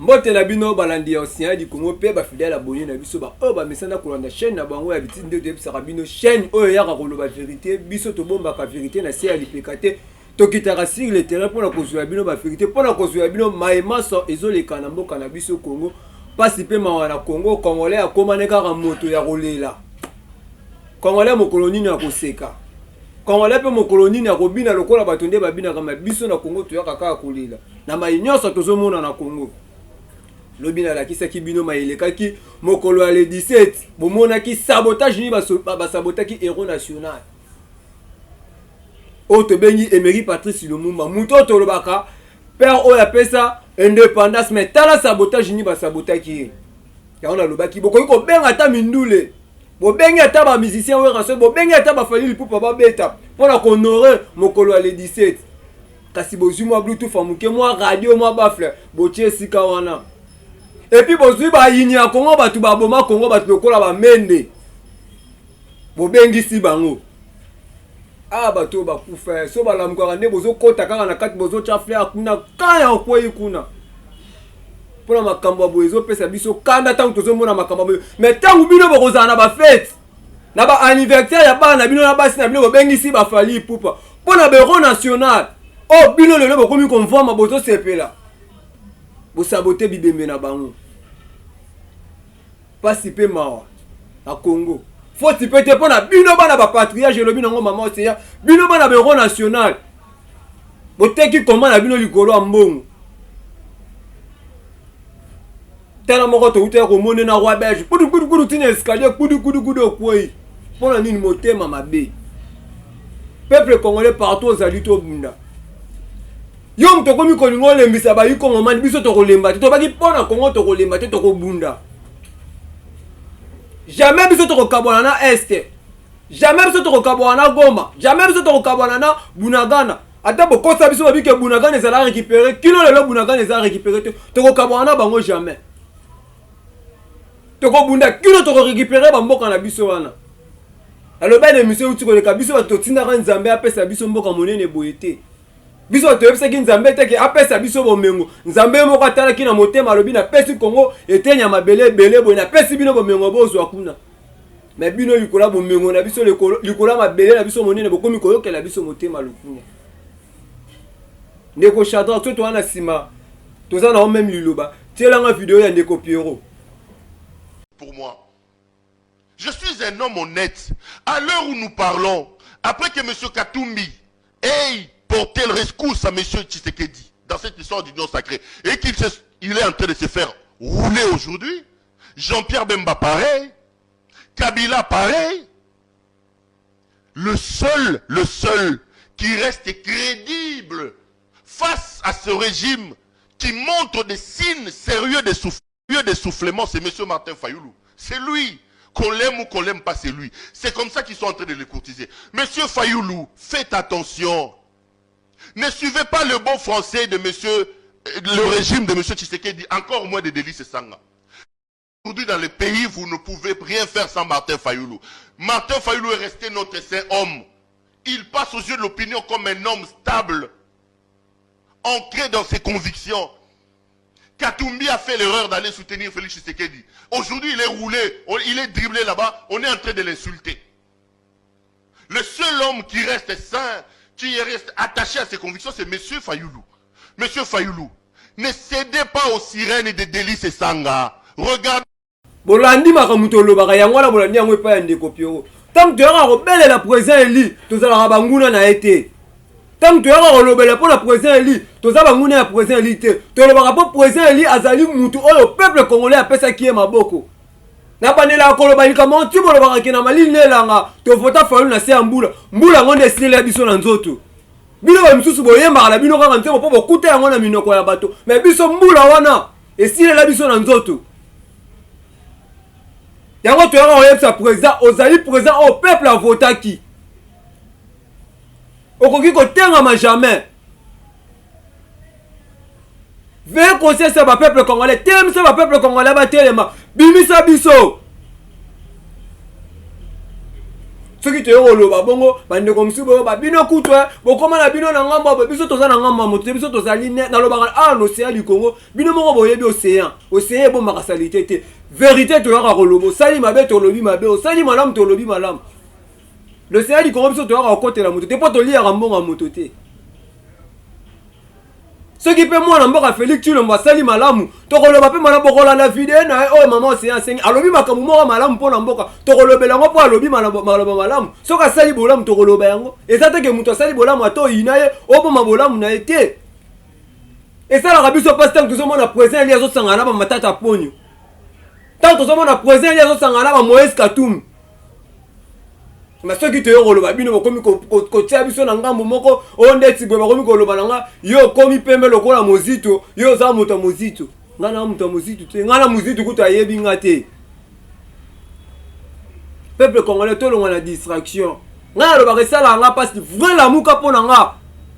Mbote na bino balandi ya Océan du Congo pe ba fidèles abonnés na biso ba oyo bamesana kolanda chaîne na bango ya bitindi nde toyebisaka bino chaîne oyo eyaka koloba verite. Biso tobombaka verite na se ya lipeka te, tokitaka sur le terrain mpona kozwela bino ba verite, mpona kozwela bino maye manso ezoleka na mboka na biso Congo. Pasi pe mawa na Congo, Congolais akomane kaka moto ya kolela. Congolais mokolo nini akoseka? Congolais pe mokolo nini akobina lokola bato nde babinaka? Ma biso na Congo toyaka kaka kolela na mai nyonso tozomona na Congo. Lobi nalakisaki bino mai elekaki mokolo ya le 17, bomonaki sabotage nini basabotaki héros national oyo tobengi Emery Patrice Lumumba, moto oyo tolobaka père oyo apesa indépendance, mais tala sabotage nini basabotaki ye. Yango nalobaki bokoki kobenga ata mindule, bobengi ata ba musicien Werrason, bobengi ata ba Fally Ipupa babeta mpona kohonore mokolo ya le 17, kasi bozwi mwa bluetooth ya moke, mwa radio, mwa baffle, botie esika wana, epuis bozwi bayini ya Kongo, bato baboma Kongo, bato lokola bamende, bobengisi bango. Ah, bato oyo bakufa so balamukaka nde bozokɔta kaka na kati, bozotya fleur kuna, kaya okwei kuna mpona makambo ya boye ezopesa biso kanda ntango tozomona makambo ya boye. Me ntango bino bokozala na bafete na baanniversaire ya bana na bino na basi na bino, bobengisi baFally Ipupa mpo na bureau national oyo bino lelo bokomi komvwama, bozosepela, bosabote bibembe na bango. Pasi mpe mawa na Congo, foti mpe te mpo na bino bana bapatriage, elobi nango mama Oseya, bino bana bureau national boteki koma na bino likolo ya mbongo. Tala moko touta ya komone na roi belge kudu kudu kudu tina escalier kudu kudu kudu okwei. Mpona nini? Motema mabe. Peuple congolais partout ozali, tobunda. Yo moto okomi kolinga olembisa bayi kongomani, biso tokolemba te. Tobaki mpo na Kongo tokolemba te, tokobunda jamais. Biso tokokabwana na Est jamais, biso tokokabwana na Goma jamais, biso tokokabwana na Bunagana. Ata bokosa biso babike Bunagana ezala récupéré, kino lelo Bunagana eza récupéré te. Tokokabwana na bango jamais, tokobunda kino tokorécupérer bamboka na biso wana. Alobi na émission euti koleka, biso bato totindaka Nzambe apesa biso mboka monene boye te. Biso bato toyebisaki Nzambe te ke apesa biso bomengo. Nzambe moko atalaki na motema, alobi napesi Kongo eteni ya mabele ebele boye, napesi bino bomengo bozwa kuna. Me bino likolo ya bomengo na biso, likolo ya mabele na biso monene, bokomi koyokela biso motema lokunya. Ndeko Shadrack, so toza na nsima, toza na meme liloba, tielanga video ya ndeko Pierrot. Pour moi, je suis un homme honnête. À l'heure où nous parlons, après que M. Katumbi ait porté le rescousse à M. Tshisekedi dans cette histoire d'union sacrée et qu'il il est en train de se faire rouler aujourd'hui, Jean-Pierre Bemba pareil, Kabila pareil, le seul qui reste crédible face à ce régime qui montre des signes sérieux d'essoufflement, c'est M. Martin Fayoulou. C'est lui. Qu'on l'aime ou qu'on l'aime pas, c'est lui. C'est comme ça qu'ils sont en train de le courtiser. Monsieur Fayoulou, faites attention. Ne suivez pas le bon français de monsieur, le régime de monsieur Tshisekedi, encore moins de Delly Sesanga. Aujourd'hui, dans le pays, vous ne pouvez rien faire sans Martin Fayoulou. Martin Fayoulou est resté notre saint homme. Il passe aux yeux de l'opinion comme un homme stable, ancré dans ses convictions. Katumbi a fait l'erreur d'aller soutenir Félix Tshisekedi. Aujourd'hui, il est roulé, il est dribblé là-bas, on est en train de l'insulter. Le seul homme qui reste saint, qui reste attaché à ses convictions, c'est Monsieur Fayoulou. Monsieur Fayoulou, ne cédez pas aux sirènes de Delly Sesanga. Regardez. Bolandi makambo tolobaka yango wana, bolandi yango epai ya ndeko Piero. Ntango toyaka kobelela président élu, tozalaka banguna na ye te. Ntango toyaka kolobela mpo na président élu, toza banguna ya président élu te. Tolobaka mpo président élu azali mutu oyo peuple congolais apesaki ye maboko. Nabandelaka koloba likambo yango ti bolobaka ke na malili na elanga tovota Fayulu na se ya mbula. Mbula yango nde esilela biso na nzoto. Bino bamisusu boyembaka na bino kaka nzembo mpo bokuta yango na minoko ya bato, me biso mbula wana esilela biso na nzoto. Yango toyaka koyebisa président, ozali président oyo peuple avotaki, okoki kotengama jamais. Veye conscience ya bapeuple congolais, telemisa bapeuple congolais batelema, bimisa biso. Soki toye koloba bongo, bandeko mosusu boyoba bino kutu eh, bokoma na bino na ngambo ya biso, toza na ngambo ya moto te, biso tozali ne. Nalobaka awa na Océan du Congo, bino moko boyebi océan. Océan ebombaka salite te. Verite toyaka koloba, osali mabe tolobi mabe, osali malamu tolobi malamu. L'Océan du Congo, biso toyaka kokotela moto te mpo toliyaka mbongo ya moto te. Soki mpe mwana mboka Felix Tshilombo asali malamu, tokoloba mpe malamu. Bokolanda video na ye oyo mama Océan asengi, alobi makambo moko malamu mpo na mboka, tokolobela yango mpo alobi maloba malamu. Soki asali bolamu, tokoloba yango. Eza te ke moto asali bolamu ata oyina ye, oboma bolamu na ye te. Esalaka biso mpasi ntango tozomona président eli azosangana na bamatata ponyo, ntango tozomona président eli azosangana na bamoïse Katumbi. Mais soki toye koloba, bino bokomi kotia biso na ngambo moko oyo ndeti boye. Bakomi koloba na nga: yo okomi pembe lokola Mozito, yo oza moto ya Mozito. Ngai na moto ya Mozito te, ngai na Mozito kutu ayebi nga te. Peuple congolais, tolongwa na distraction. Ngai nalobaka, esalaka nga mpasi. Vrai Lamuka mpo na nga,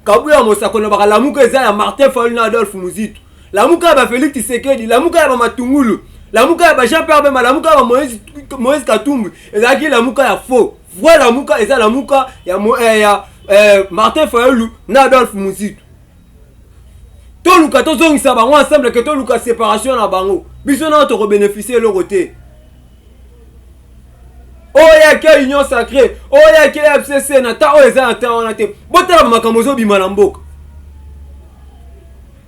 Kabuya Mosako, nalobaka Lamuka eza ya Martin Fayulu na Adolphe Muzito. Lamuka ya baFélix Tshisekedi, Lamuka ya bamatungulu, Lamuka ya baJean Pierre Bemba, Lamuka ya baMoïse Katumbi ezalaki Lamuka ya faux. Vrai Lamuka eza Lamuka ya Martin Fayulu na Adolphe Muzito. Toluka tozongisa bango ensemble ke toluka séparation na bango. Biso nao tokobénéficie eloko te. Oyo yake Union sacrée, oyo yake FCC na ta oyo eza na ta wana te. Botala bamakambo ezobima na mboka,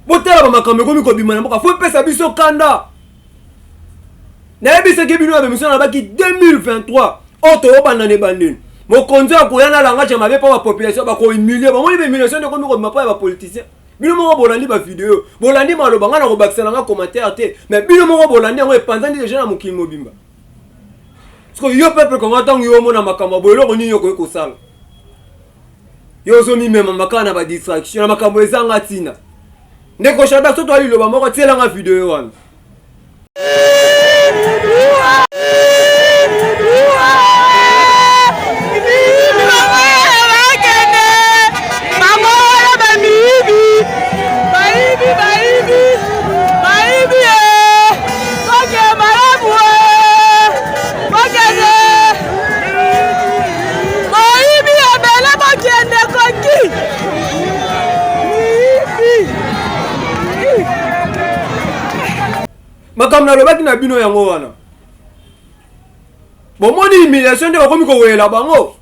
botala bamakambo ekomi kobima na mboka. Fo epesa biso kanda. Nayebisaki bino ya bemission, nalobaki 2023 oyo toyobanda na ebandeli, mokonzi akoya na langage ya mabe mpo bapopulation bakohumilie. Bamoni bahumiliation nde ekomi kobima mpo ya bapoliticien. Bino moko bolandi bavideo, bolandi maloba. Ngai na kobakisa na nga commentaire te, mais bino moko bolandi yango, epanzani deja na mokili mobimba. Siko yo peuple kongo, ntango yo omona makambo ya boye, eloko nini okoki kosala? Yo ozomimema makala na badistraction na makambo ezanga ntina. Ndeko Shada, so toya liloba moko, tielanga video wana. Bango wana bamiyibi, bayibi, bayibi, bayibi ye. Oke malamu e, bokende, boyibi ebele, bokende koki miyibi. Makambo nalobaki na bino yango wana. Bomoni humiliation nde bakomi kowela bango,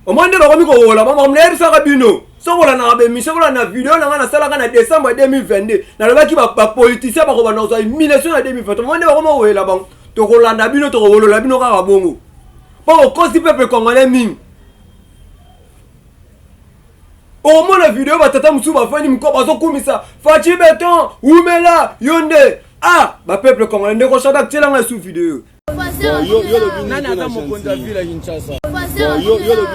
omoni nde bakomi kowola bango. Makambo nayebisaka bino, soki olandaka baémission, kolanda video na ngai nasalaka na décembre 2022, nalobaki bapoliticien bakobanda kozwa humiliation na 2023. Omoni nde bakomi kowela bango. Tokolanda bino, tokowolola bino kaka bongo mpo bokosi peuple congolais mingi. Okomona video, batata mosusu bafandi moko bazokumisa Fatshi Béton, wumela yo nde. Ah, bapeuple congolais! Ndeko Shadak, tielanga esu video. Nani aza mokonzi ya ville ya Kinshasa?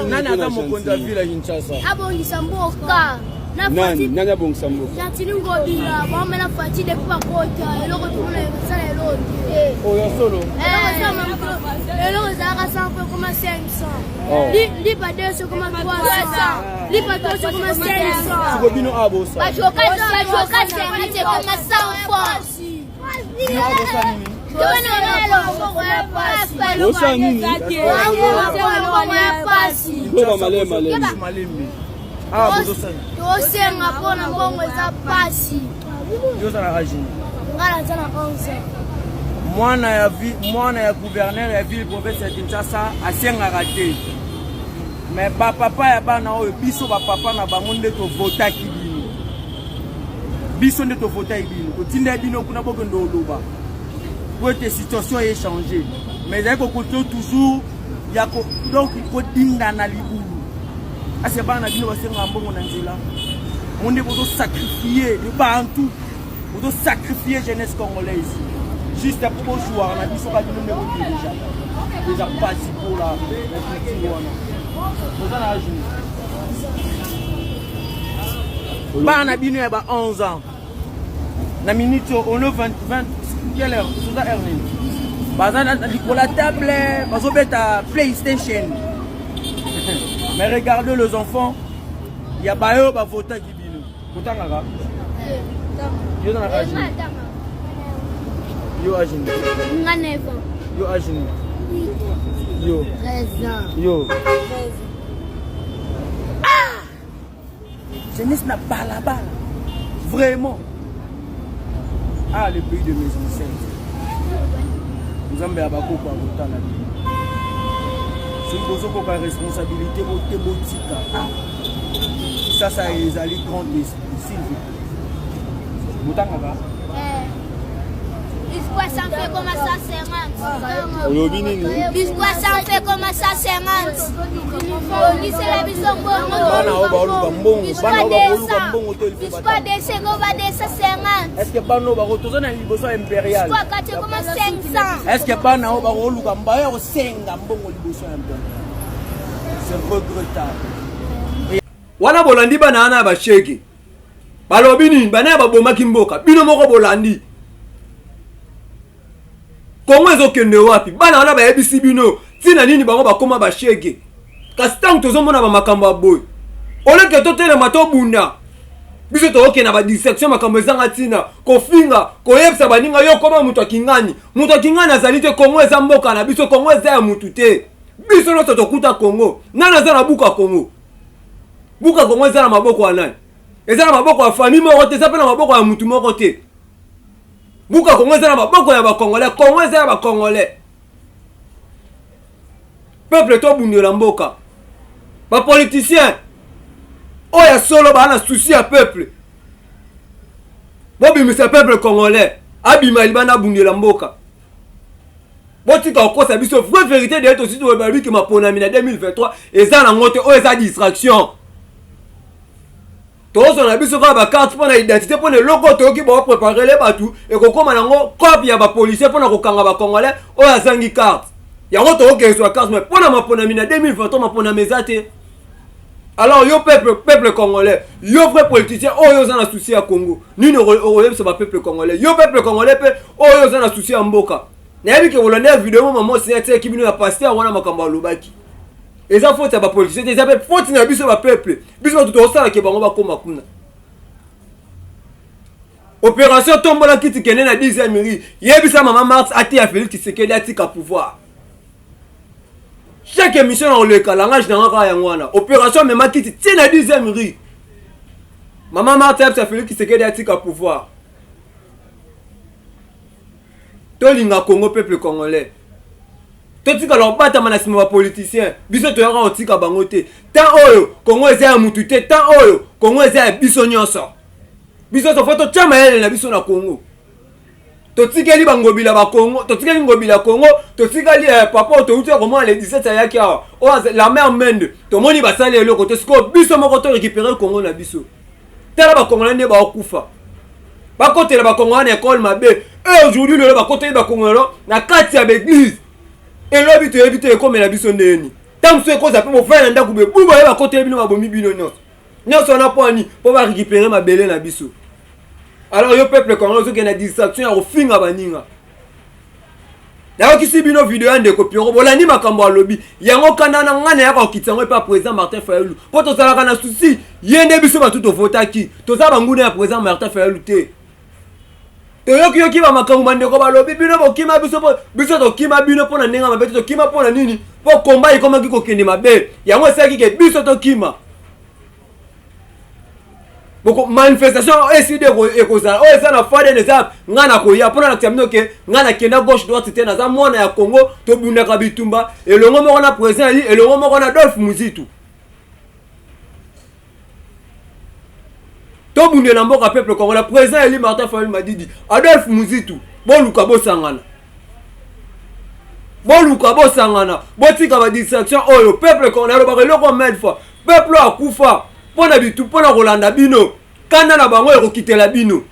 Nani aza mokonzi ya ville ya Kinshasa? Abongisa mboka. Nani, nani abongisa mboka? Gentiny Ngobila bamela Fatshi depuis bakota, eloko tomona basala eloko te. Oyo solo. Eloko ezalaka 100 po ekoma 500, lipa 200 ekoma 300, lipa 300 ekoma 500. Siko bino awa bosala Bajoka 50 ekoma 100 francs. Bino awa bosala nini? Bosala nini? Loba maleme, maleme. Malembe, awa bozosala. Tosenga mpona mbongo eza pasi. Yo oza na age nini? Nga naza na 11 ans. Mwana ya mwana ya gouverneur ya ville province ya Kinshasa asengaka te. Mais bapapa ya bana oyo, biso bapapa na bango nde tovotaki bino, biso nde tovotaki bino, totindaki bino kuna bokende oloba po ete situation echange. Mais ezali kokontinue toujours ya donc kodinda na libulu. Asi bana na bino basengaka mbongo na nzela mo nde bozosacrifie le bantu, bozosacrifie jeunesse congolaise juste po bozwaka na biso. Ka bino nde bodirigeaka, eza pasi mpola na culture wana. Oza na age nini? Bana na bino ya ba 11 ans na minute oyo, ono 20, 20, quelle heure toza? Heure nini? Baza na likolo ya table, bazobeta PlayStation. Mais regardez les enfants ya bayo bavotaki bino. Kotangaka, yo oza na age nini? Yo age nini? Nga 9 ans. Yo age nini? Yo. 13 ans. Yo. 13 ans. Ah! Jeunesse na balabala. Vraiment. Ah, le pays de mes ancêtres. Nzambe ya bakoko akotala bino. Soki bozokoka responsabilité bote botika. Ah. Sasa ezali grand esprit, s'il vous plaît. Botangaka? Eh. Biscuit ça fait comme 150. Olobi nini? Biscuit ça fait comme 150. Bongisela biso mbongo. Bana oyo baoluka mbongo, bana oyo bakoluka mbongo to il faut Biscuit batanga. 200 go ba 250. Est-ce que bana oyo bako toza na liboso ya impérial? Biscuit kati comme 500. Est-ce que bana oyo bakoluka mbaya kosenga mbongo liboso ya impérial? C'est regrettable. Wana bolandi bana wana ya bashege balobi nini? Bana ya babomaki mboka, bino moko bolandi. Kongo ezokende wapi? Bana wana bayebisi bino ntina nini bango bakoma bashege. Kasi ntango tozomona bamakambo ya boye, oleke totelema tobunda, biso tokokende na badistraction, makambo ezanga ntina, kofinga, koyebisa baninga yo koma moto ya kingani. Moto ya kingani azali te. Kongo eza mboka na biso, Kongo eza ya mutu te. Biso nyonso tokuta Kongo. Nani aza na buka Kongo? Buka Kongo eza na maboko ya nani? Eza na maboko ya famille moko te, eza mpe na maboko ya mutu moko te. Buka Kongo eza na maboko ya ba Congolais, Kongo eza ya ba Congolais. Peuple tobundela mboka. Ba politiciens oyo ya solo ba na souci ya peuple. Bobimisa peuple congolais abima libanda abundela mboka. Botika kokosa biso vraie vérité de tosi toyebi ke maponami na 2023 eza nango te, oyo eza distraction. Tozwa na biso kaka bacarte mpo na identité, mpo na eloko oyo toyoki baopreparele bato ekokóma nango cope ya bapolicier mpo na kokanga bacongolais oyo azangi carte. Yango tokokezwa carte, mais mpo na maponami na 2023 maponami eza te. Alors yo peuple, peuple congolais, yo vrai politicien oyo oza na souci ya Congo, nini okoyebisa ba peuple congolais? Yo peuple congolais pe oyo oza na souci ya mboka. Nayebi ke kolanda ya video mama mwasi atiaki bino ya pasteur wana makambo alobaki. Eza faute ya ba politicien te, eza pe faute na biso ba peuple. Biso bato tokosala ke bango bakoma kuna. Opération tombola kiti kende na 10e rue. Yebisa mama Marthe ateya Félix Tshisekedi atika pouvoir. Chaque émission na koleka langage na nga kaka yango wana. Opération mema kiti ti na 10e rue. Mama Marthe ayebisa Félix Tshisekedi atika pouvoir. Tolinga Congo peuple congolais. Totikala kobatama na nsima ba politiciens. Biso toyaka kotika bango te. Temps oyo Congo eza ya mutu te, temps oyo Congo eza ya biso nyonso. Biso nyonso faut totia mayele na biso na Congo. Totikeli ba Ngobila ba Congo, totikeli Ngobila Congo, totikali eh, papa oyo touti komona le 17 ayaki awa. Oyo la mère Mende, tomoni basali eloko te. Sikoyo biso moko to récupérer Congo na biso. Tala ba Congolais nde baokufa. Bakotela ba Congolais na école mabe. Et aujourd'hui lelo bakoteli ba Congolais na kati ya ba église. Elobi toyebi te ekomela biso ndeni. Ntango mosusu ekozala mpe bofanda na ndako boye buba ye bakoteli bino babomi bino nyonso. Nyonso wana mpo nini? Mpo ba récupérer mabele na biso. Alors yo peuple congolais ozokende na distraction ya kofinga baninga. Nayokisi bino video ya ndeko Pierrot, bolandi makambo alobi yango. Kanda na ngai nayaka kokitisa yango epa président Martin Fayulu, mpo tozalaka na souci ye nde biso bato tovotaki, toza banguna ya président Martin Fayulu te. Toyokiyoki ba makambo bandeko balobi, bino bokima biso, mpo biso tokima bino mpo na ndenge mabe te. Tokima mpo na nini? Mpo komba ekomaki kokende mabe, yango esalaki ke biso tokima. Boko manifestation eside ekozala oyo eza na faden, eza ngai nakoya mpona nakisa bino ke ngai nakenda gauche droite te, naza mwana ya Congo. Tobundaka bitumba elongo moko na président Ali, elongo moko na Adolphe Muzitu. Tobundela mboka peuple congolais. Président Eli Martin Fayulu Madidi, Adolphe Muzitu, boluka bosangana, boluka bosangana, botika ba distraction oyo. Peuple congolais alobaka eloko mille fois, peuple oyo akufa mpona bitu mpona kolanda bino, kanda na bango ekokitela bino.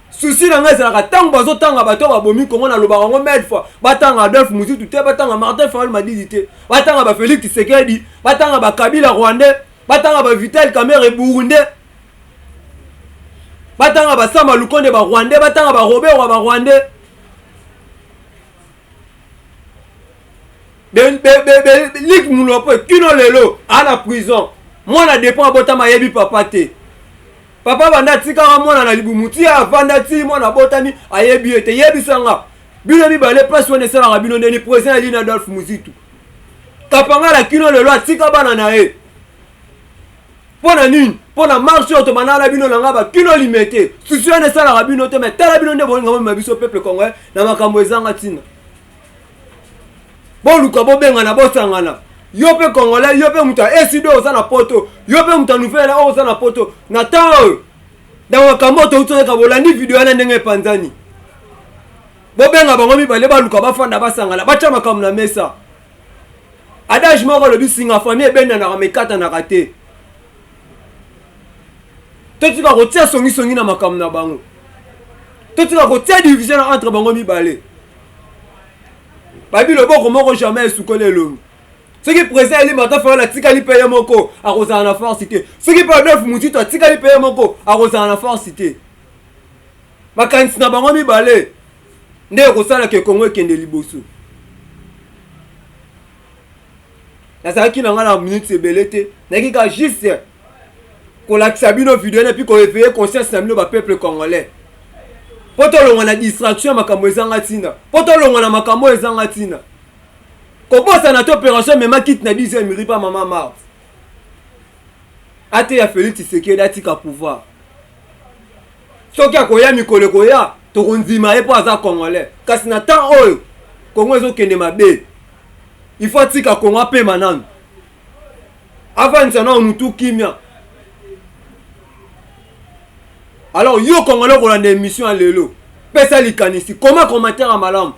Souci na ngai ezalaka ntango bazotanga bato babomi Kongo, nalobaka yango mille fois, batanga Adolphe Muzitu te, batanga Martin Fayulu Madidi te, batanga ba Félix Tshisekedi, batanga ba Kabila rwandais, batanga ba Vital Kamerhe burundais, batanga ba Sama Lukonde ba rwandais, batanga ba Robert wa ba rwandais. Lik Mulopo kino lelo ana prison, mwana depend abotama ayebi papa te. Papa banda atikaka mwana na libumu ti avanda ti mwana abotami ayebi ye te. Yebisa nga Bino mibale place wana esalaka bino ndeni president Elina Adolphe Muzitu. Kapangala kino lelo atika bana na ye. Mpo na nini? Mpo na marche oyo tobandaka na bino na nga ba kino limete. Souci wana esalaka bino te mais tala bino nde bolinga bomema biso peuple congolais na makambo ezanga ntina. Boluka bobengana bosangana. Yo mpe congolais, yo mpe moto ya esido oza na poto, yo mpe moto ya nouvelle oyo oza na poto. Na temps oyo na makambo oyo touti oyoka bolandi video wana ndenge epanzani. Bobenga bango mibale baluka bafanda basangana batya makambo na mesa. Adage moko alobi singa famille ebendanaka ma ekatanaka te. Totika kotia songisongi na makambo na bango. Totika kotia division na entre bango mibale. Babi loboko moko jamais esukoli elongi. Soki président Eli Martin Fayulu atikali mpe ye moko akozala na force te. Soki mpe Adolphe Muzito atikali mpe ye moko akozala na force te. Makanisi na bango mibale nde ekosala ke Congo ekende liboso. Nazalaki na ngai na minutes ebele te, nayaki kaka juste kolakisa bino video na puis koeveiller conscience na bino ba peuple congolais mpo tolongwa na distraction ya makambo ezanga ntina, mpo tolongwa na makambo oyo ezanga ntina. Kobosana te opération mema kiti na 10 miri pa mama Marthe ateya Félix Tshisekedi atika pouvoir. Soki akoya mikolo ekoya tokondima ye mpo aza congolais, kasi na temps oyo Congo ezokende mabe, il faut atika Congo apema nanu, avandisa nanu mutu kimia. Alors yo congolais okolanda émission ya lelo, pesa likanisi, koma commentaire ya malamu.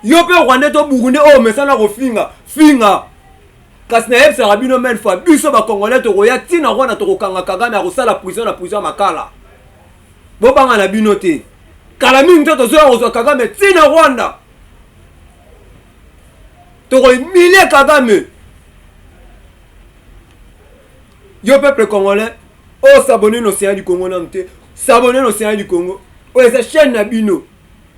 Yo mpe rwandais to burundais oyo omesana kofinga finga, kasi nayebisaka bino mille fois, biso ba congolais tokoya ntina Rwanda, tokokanga Kagame, akosala prison na prison ya Makala. Bobanga na bino te, kala mingi te tozoya kozwa Kagame ntina Rwanda, tokohumilie Kagame. Yo peuple congolais oyo s'abonner na Océan du Congo nanu te, s'abonner na Océan du Congo oyo eza chaîne na bino.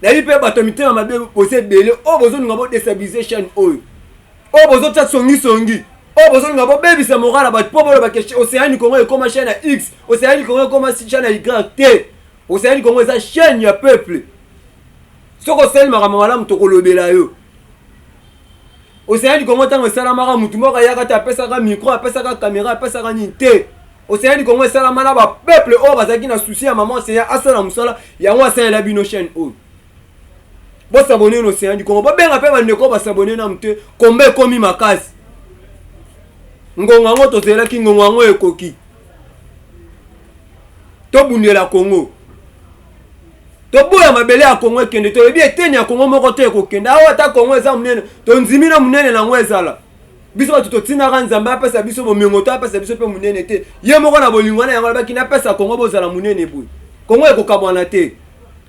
Nayebi mpe bato ya mitema mabe boza ebele oyo bozolinga bodestabilize chaîne oyo, oyo bozotia songisongi, oyo bozolinga bobebisa moral ya bato mpo boloba ke Océan du Congo ekoma chaîne ya X, Océan du Congo ekoma chaîne ya Y. Te, Océan du Congo eza chaîne ya peuple. Soki osali makambo malamu tokolobela yo. Océan du Congo ntango esalamaka motu moko ayaka te apesaka micro, apesaka caméra, apesaka nini te. Océan du Congo esalama na ba peuple oyo bazalaki na souci ya maman Océan asala mosala yango asalela bino chaîne oyo. Bosabone na Océan du Congo, bobenga mpe bandeko oyo basabone nanu te, komba ekomi makasi. Ngonga yango tozelaki, ngonga yango ekoki. Tobundela Congo. Toboya mabele ya Congo ekende, tolobi eteni ya Congo moko te ekokende. Awa ata Congo eza monene, tondimi na monene na yango ezala. Biso bato totindaka Nzambe apesa biso bomengo to apesa biso mpe monene te. Ye moko na bolingo wana yango alobaki napesa Congo bozala monene boye. Congo ekokabwana te.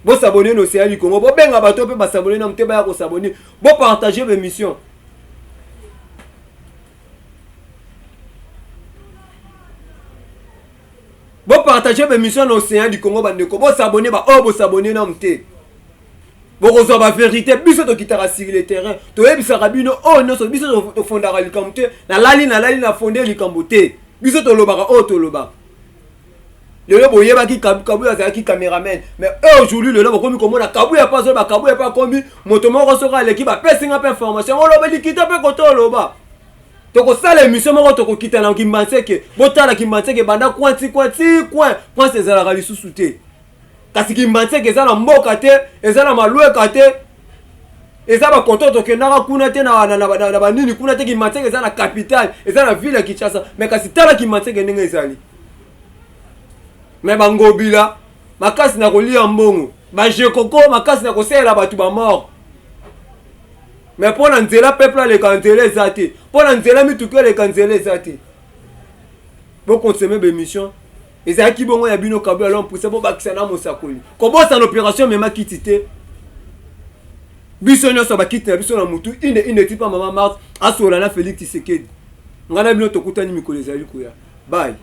Bosabone na Océan du Congo, bobenga bato mpe basabone na mote baya kosabone, bopartage ba émission. Bopartage ba émission na Océan du Congo bandeko, bosabone ba oyo bosabone na mote. Bokozwa ba verite, biso tokitaka sur le terrain, toyebisaka bino oyo nyonso, biso tofondaka likambo te, nalali nalali na fonde likambo te, biso tolobaka oyo tolobaka. Lelo boyebaki Kabuya azalaki cameraman, mais aujourd'hui lelo bokomi komona Kabuya mpe azoloba, Kabuya mpe akomi moto moko soki aleki bapesi nga mpe information, oloba likita mpe kote oloba. Tokosala émission moko tokokita na Kimbanseke, botala Kimbanseke banda coin ti coin ti coin, prince ezalaka lisusu te. Kasi Kimbanseke eza na mboka te, eza na malweka te, eza ba koto tokendaka kuna te na, na, na, na, na banini kuna te. Kimbanseke eza na capitale, eza na ville ya Kinshasa, mais kasi tala Kimbanseke ndenge ezali. Mais bangobila makasi na kolia mbongo, ba jekoko makasi na kosalela bato ba mort. Mais mpo na nzela peuple aleka nzela eza te, mpo na nzela mituka eleka nzela eza te. Bokonsome ba émission ezalaki bongo ya bino Kabuya l'homme puissant, bobakisa na mosakoli. Kobosana opération mema kiti te. Biso nyonso bakiti na biso na mutu ine ine tipa mama Marthe asola na Félix Tshisekedi. Ngai na bino tokutani mikolo ezali koya. Bye.